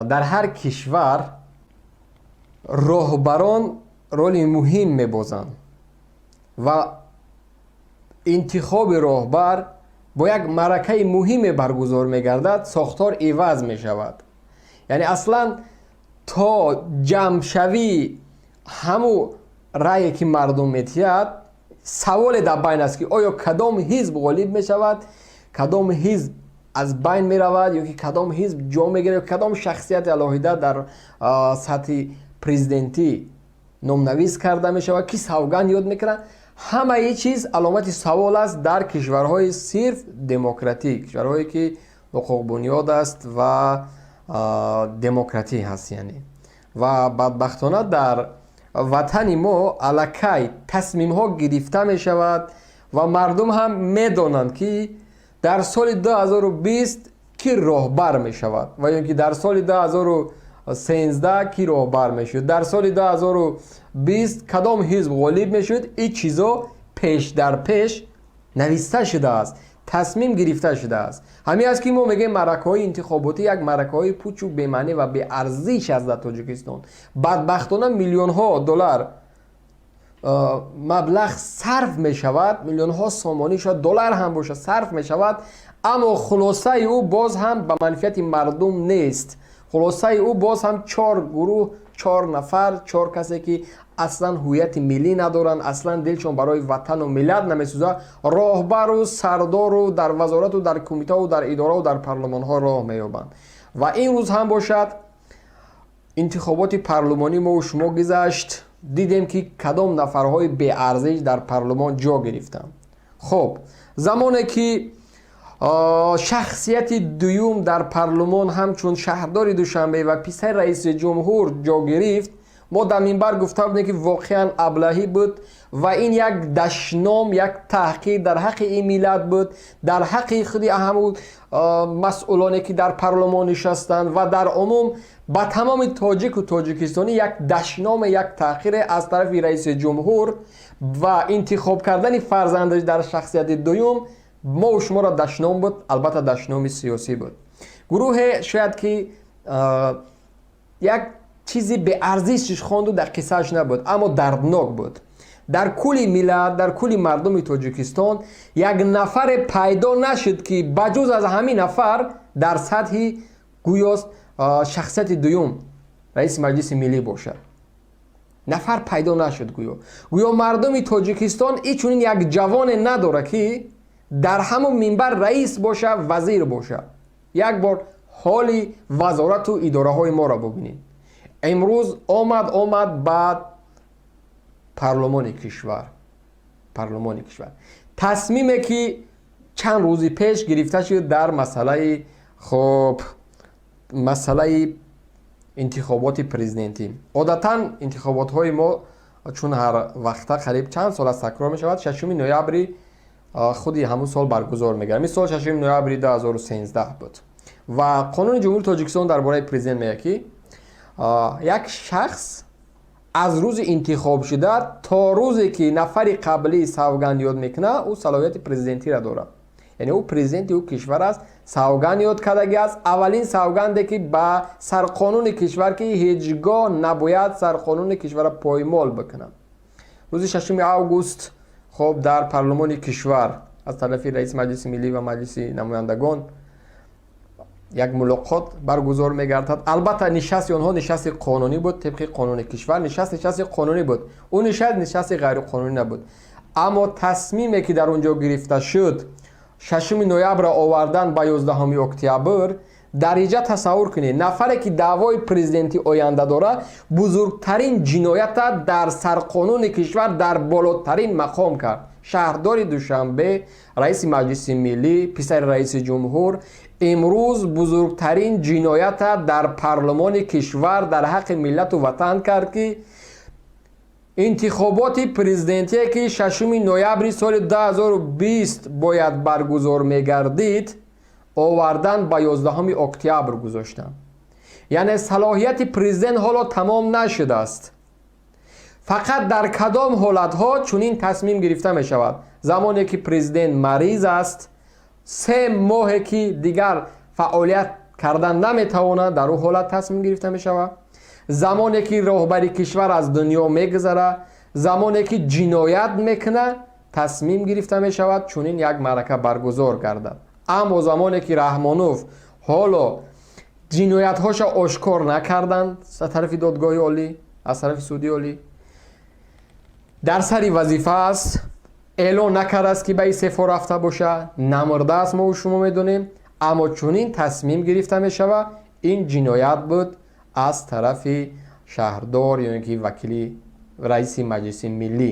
Дар ҳар кишвар роҳбарон роли муҳим мебозанд ва интихоби роҳбар бо як маъракаи муҳиме баргузор мегардад, сохтор иваз мешавад. Яъне аслан то ҷамъшавии ҳамун рае, ки мардум метиҳад, саволе дар байн аст, ки оё кадом ҳизб ғолиб мешавад, кадом ҳизб аз байн меравад ё ки кадом ҳизб ҷо мегирад ё кадом шахсияти алоҳида дар сатҳи президентӣ номнавис карда мешавад, ки савганд ёд мекунад. Ҳамаи чиз аломати савол аст дар кишварҳои сирф демократӣ, кишварҳое, ки ҳуқуқбунёд аст ва демократӣ ҳаст. Яъне ва бадбахтона дар ватани мо аллакай тасмимҳо гирифта мешавад ва мардум ҳам медонанд, ки дар соли 2020 кӣ роҳбар мешавад ва ё ки дар соли 2013 кӣ роҳбар мешуд, дар соли 2020 кадом ҳизб ғолиб мешуд. Ин чизо пеш дар пеш нависта шудааст, тасмим гирифта шудааст. Ҳамин аст, ки мо мегӯем, маъракаҳои интихоботӣ як маъракаҳои пучу бемаънӣ ва беарзиш аст дар Тоҷикистон. Бадбахтона, миллионҳо доллар маблағ сарф мешавад, миллионҳо сомонӣ, шояд доллар ҳам бошад, сарф мешавад, аммо хулосаи ӯ боз ҳам ба манфиати мардум нест. Хулосаи ӯ боз ҳам чор гурӯҳ, чор нафар, чор касе, ки аслан ҳуввияти миллӣ надоранд, аслан дилшон барои ватану миллат намесӯзад, роҳбару сардору дар вазорату дар кумитаву дар идораву дар парлумонҳо роҳ меёбанд. Ва ин рӯз ҳам бошад, интихоботи парлумонӣ мову шумо гузашт, дидем, ки кадом нафарҳои беарзиш дар парлумон ҷо гирифтанд. Хуб, замоне ки шахсияти дуюм дар парлумон ҳамчун шаҳрдори Душанбе ва писари раиси ҷумҳур ҷо гирифт, мо дар минбар гуфта будем, ки воқеан аблаҳӣ буд ва ин як дашном, як таҳқир дар ҳаққи ин миллат буд, дар ҳаққи худи ҳамун масъулоне, ки дар парлумон нишастанд, ва дар умум ба тамоми тоҷику тоҷикистонӣ як дашноме, як таҳқире аз тарафи раиси ҷумҳур ва интихоб кардани фарзандаш дар шахсияти дуюм мову шуморо дашном буд. Албатта, дашноми сиёсӣ буд. Гурӯҳе шояд ки як чизи беарзишш хонду дар қиссааш набуд, аммо дарднок буд. Дар кулли миллат, дар кулли мардуми Тоҷикистон як нафаре пайдо нашуд, ки ба ҷуз аз ҳамин нафар дар сатҳи гӯё шахсияти дуюм раиси Маҷлиси Миллӣ бошад. Нафар пайдо нашуд. Гӯё мардуми Тоҷикистон и чунин як ҷавоне надорад, ки дар ҳамон минбар раис боша, вазир боша. Як бор ҳоли вазорату идораҳои моро бубинед. Имрӯз омад ба парлумони кишвар. Парлумони кишвар тасмиме, ки чанд рӯзи пеш гирифта шуд дар масъалаи, хоб, масъалаи интихоботи президентӣ. Одатан интихоботҳои мо, чун ҳар вақта қариб чанд сол аст такрор мешавад, 6 ноябри худи ҳамун сол баргузор мегардад. Мисол, 6 ноябри 2013 буд. Ва Қонуни Ҷумҳурии Тоҷикистон дар бораи президент мегӯяд, ки як шахс аз рӯзи интихобшуда то рӯзе, ки нафари қаблӣ савганд ёд мекунад, ӯ салоҳияти президентиро дорад, яъне ӯ президенти ӯ кишвар аст, савганд ёд кардагӣ аст. Аввалин савганде, ки ба сарқонуни кишвар, ки ҳеҷ гоҳ набояд сарқонуни кишварро поймол бикунад. Рӯзи 6 август, хоб, дар парлумони кишвар аз тарафи раиси Маҷлиси Миллӣ ва Маҷлиси Намояндагон як мулоқот баргузор мегардад. Албатта, нишасти онҳо нишасти қонунӣ буд. Тибқи қонуни кишвар нишаст нишасти қонунӣ буд, ӯ нишаст нишасти ғайриқонунӣ набуд. Аммо тасмиме, ки дар он ҷо гирифта шуд, 6 ноябрро овардан ба 11 октябр. Дар инҷа тасаввур кунед, нафаре, ки даъвои президенти оянда дорад, бузургтарин ҷиноята дар сарқонуни кишвар дар болотарин мақом кард. Шаҳрдори Душанбе, раиси Маҷлиси Миллӣ, писари раиси ҷумҳур имрӯз бузургтарин ҷиноята дар парлумони кишвар дар ҳаққи миллату ватан кард, ки интихоботи президентие, ки 6 ноябри соли 2020 бояд баргузор мегардид, овардан ба 11 октябр гузоштанд. Яъне салоҳияти президент ҳоло тамом нашудааст. Фақат дар кадом ҳолатҳо чунин тасмим гирифта мешавад? Замоне ки президент мариз аст, 3 моҳе ки дигар фаъолият карда наметавонад, Кардан наметавонад, дар ӯ ҳолат тасмим гирифта мешавад. Замоне ки роҳбари кишвар аз дунё мегузарад, замоне ки ҷиноят мекунад, тасмим гирифта мешавад чунин як маърака баргузор гардад. Аммо замоне ки Раҳмонов ҳоло ҷиноятҳоша ошкор накарданд аз тарафи додгоҳи олӣ, аз тарафи суди олӣ, дар сари вазифа аст, эълон накардааст, ки ба истеъфо рафта боша, намурдааст, мо шумо медонем, аммо чунин тасмим гирифта мешавад. Ин ҷиноят буд аз тарафи шаҳрдор ё ин ки вакили раиси Маҷлиси миллӣ.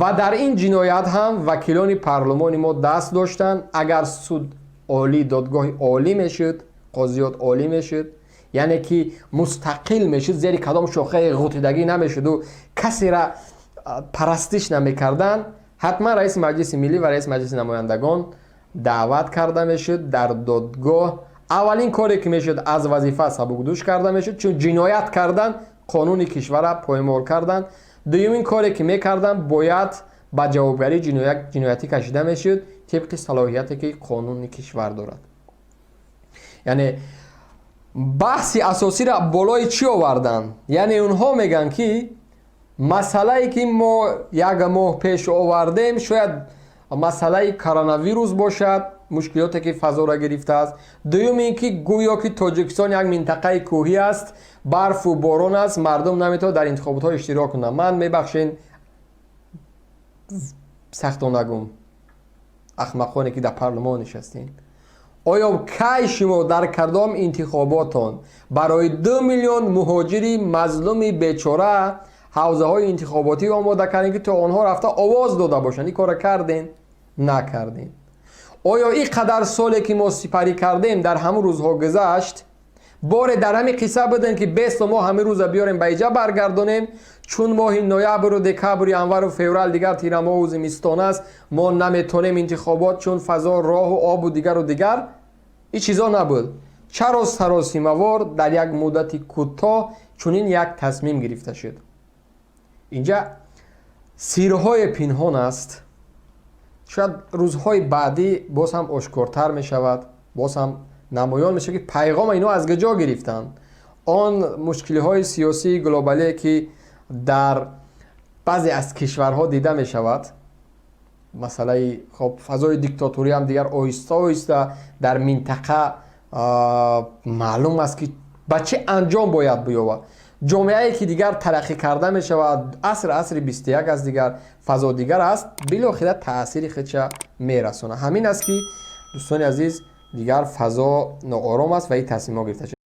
Ва дар ин ҷиноят ҳам вакилони парлумони мо даст доштанд. Агар суд олӣ, додгоҳи олӣ мешуд, қозиёт олӣ мешуд, яъне ки мустақил мешуд, зери кадом шохаи ғутидагӣ намешуду касера парастиш намекарданд, ҳатман раиси Маҷлиси миллӣ ва раиси Маҷлиси намояндагон даъват карда мешуд дар додгоҳ. Аввалин коре ки мешуд, аз вазифа сабукдӯш карда мешуд, чун ҷиноят кардан, қонуни кишварра поймол кардан. Дуюмин коре ки мекарданд, бояд ба ҷавобгарии ҷиноятӣ кашида мешуд тибқи салоҳияте ки қонуни кишвар дорад. Яъне баҳси асосиро болои чӣ оварданд? Яъне онҳо мегӯянд, ки масъалае ки мо як моҳ пеш овардем, шояд масъалаи коронавирус бошад, мушкилоте ки фазоро гирифтааст. Дуюм ин ки гӯё ки Тоҷикистон як минтақаи кӯҳӣ аст, барфу борон аст, мардум наметавонад дар интихоботҳо иштирок кунанд. Ман, мебахшен, сахто нагум, ахмақоне ки дар парлумон нишастем, оё кай шумо дар кадом интихоботон барои 2 миллион муҳоҷири мазлуми бечора ҳавзаҳои интихоботӣ омода кардем, ки то онҳо рафта овоз дода бошанд? Ин корро кардем? Накардем. Оё ин қадар соле ки мо сипарӣ кардем, дар ҳамун рӯзҳо гузашт, боре дар ҳамин қисса будем, ки бесто мо ҳамин рӯза биёрем, ба иҷа баргардонем, чун моҳи ноябру декабру январу феврал дигар тирамоҳу зимистон аст, мо наметонем интихобот, чун фазо, роҳу обу дигару дигар, ин чизо набуд. Чаро саросимавор дар як муддати кӯтоҳ чунин як тасмим гирифта шуд? Инҷа сирҳое пинҳон аст. Шояд рӯзҳои баъдӣ боз ҳам ошкортар мешавад, боз ҳам намоён мешавад, ки пайғома ино аз куҷо гирифтанд. Он мушкилиҳои сиёсии глобалие, ки дар баъзе аз кишварҳо дида мешавад, масъалаи хоб, фазои диктаториам дигар оҳиста оҳиста дар минтақа маълум аст, ки ба чӣ анҷом бояд биёбад. Ҷомеае ки дигар тараққӣ карда мешавад, аср асри 21 аст, дигар фазо дигар аст, билохира таъсири худша мерасонад. Ҳамин аст, ки, дӯстони азиз, дигар фазо ноором аст ва ин тасмимҳо гирифта шуд.